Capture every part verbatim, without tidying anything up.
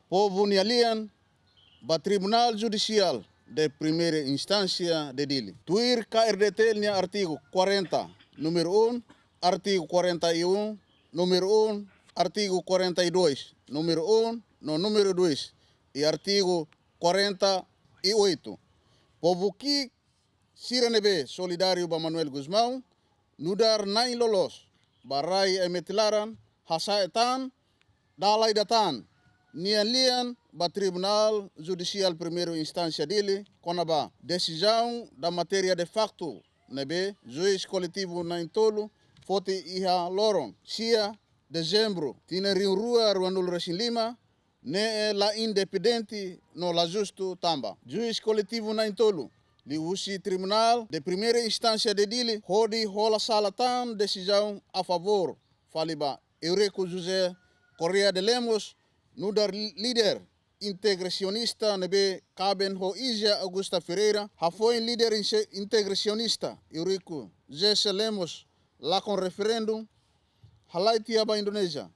povu nia lian ba Tribunál Judisiál de Primeira Instánsia de Dili. Tuir K R D T L nia artigu quarenta, númeru um, artigu quarenta e um, númeru um, artigu quarenta e dois, númeru um, no númeru dois, e artigu quarenta e oito. Povu ki'ik sira ne'ebé solidáriu ba Manuel Gusmão, nu'udar na'in loloos ba rai Aimetilaran, hasa'e tan, dala ida tan nia lian ba Tribunál Judisiál Primeira Instánsia Dili kona-ba desizaun da matéria de facto ne'ebé juís koletivu na'in-tolu foti iha loron sia Dezembru tinan rihun rua ruanulu-resin-lima, ne'e la independente no la justu tanba juís koletivu na'in-tolu liuhusi Tribunál de Primeira Instánsia de Dili hodi hola sala tan desizaun a favór fali ba Eurico José Correia de Lemos, nu'udar líder integrasionista ne'ebé kaben ho Izia Augusta Ferreira, hafoin líder inse-, integrasionista Eurico José Lemos lakon referendu, halai tiha ba Indonézia,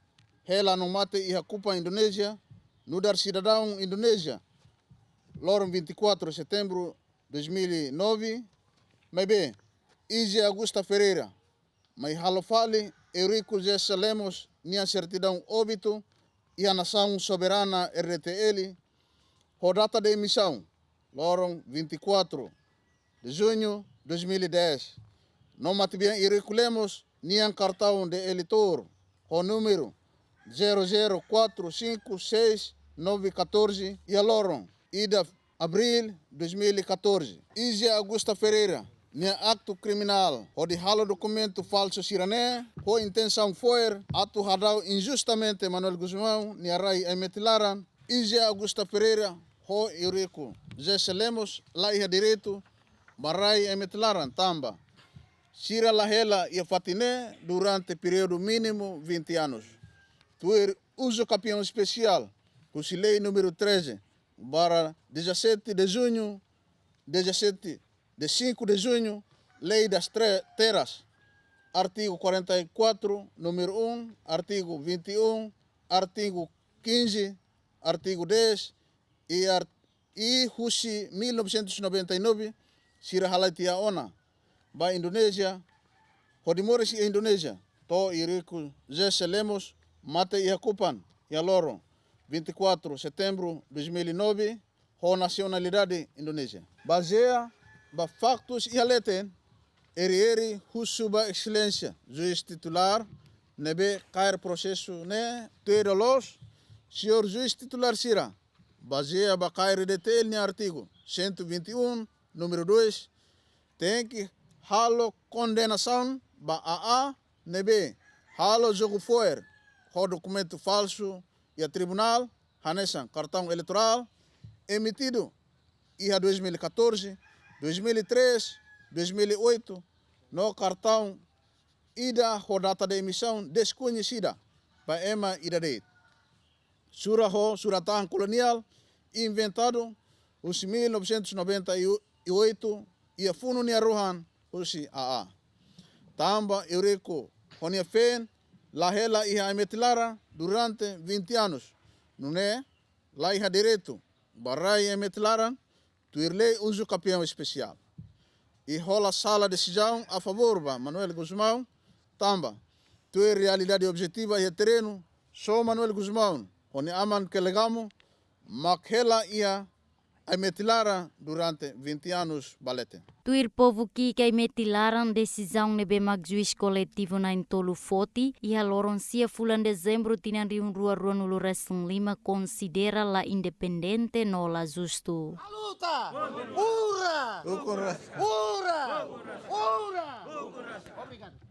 hela no mate iha Kupang, Indonézia, nu'udar sidadaun Indonézia, loron vinte e quatro de setembro dois mil e nove, maibé Izia Augusta Ferreira mai halo fali Eurico José Lemos nia sertidaun óbitu iha nasaun soberana R D T L, ho data de emissão, loron vinte e quatro de junho dois mil e dez. No matebian Eurico Lemos nian kartaun de eleitór ho númeru zero zero quatro cinco seis nove catorze iha loron ida, abril dois mil e catorze. Izia Augusta Ferreira nia aktu kriminál hodi halo dokumentu falsu sira-ne'e ho intensaun fo'er atu hadau injustamente Manuel Gusmão nia rai Aimetilaran. Izia Augusta Ferreira ho Eurico José Lemos la iha direitu ba rai Aimetilaran tanba sira la hela iha fatin ne'e durante períodu mínimu vinte anos. Tuir uzu kapiaun espesiál husi lei númeru treze barra dezassete de junho, dezassete de cinco de junho, Lei das Tre-, Terras, artigu quarenta e quatro, númeru um, artigu vinte e um, artigu quinze, artigu dez, e ar-, e husi mil novecentos e noventa e nove, sira halai tiha ona ba Indonézia, hodi moris iha Indonézia, to'o Eurico José Lemos mate iha Kupang, iha loron vinte e quatro setembro dois mil e nove, ho nasionalidade Indonézia. Bazeia ba faktus iha leten, R R husu ba Exelénsia Juís Titulár ne'ebé kaer prosesu ne'e tuir loloos, señór Juís Titulár sira, bazeia ba K R D T L nia artigu cento e vinte e um, númeru dois, tenke halo kondenasaun ba A A ne'ebé halo jogu fo'er ho dokumentu falsu iha tribunál, hanesan kartaun eleitorál emitidu iha dois mil e catorze, dois mil e três, dois mil e oito, no kartaun ida ho data de emissão deskoñesida ba ema ida de'it. Sura ho surat-tahan koloniál inventadu husi mil novecentos e noventa e oito iha funu nia rohan husi A A. Tanba Eurico ho nia feen la hela iha Aimetilaran durante vinte anos, nune'e la iha direitu ba rai Aimetilaran tuir lei uzu kapiaun espesiál. I hola sala desizaun a favór ba Manuel Gusmão, tanba tuir realidade objetiva iha terrenu, só Manuel Gusmão ho nia aman Kelegamo mak hela iha Aimetilaran durante vinte anos ba leten. Tuir povu ki'ik Aimetilaran, desizaun ne'ebé mak juís koletivu na'in-tolu foti iha loron sia fulan Dezembru tinan rihun rua ruanulu-resin-lima konsidera la independente no la justu. Luta! Ura! Ura! Ura! Obrigadu.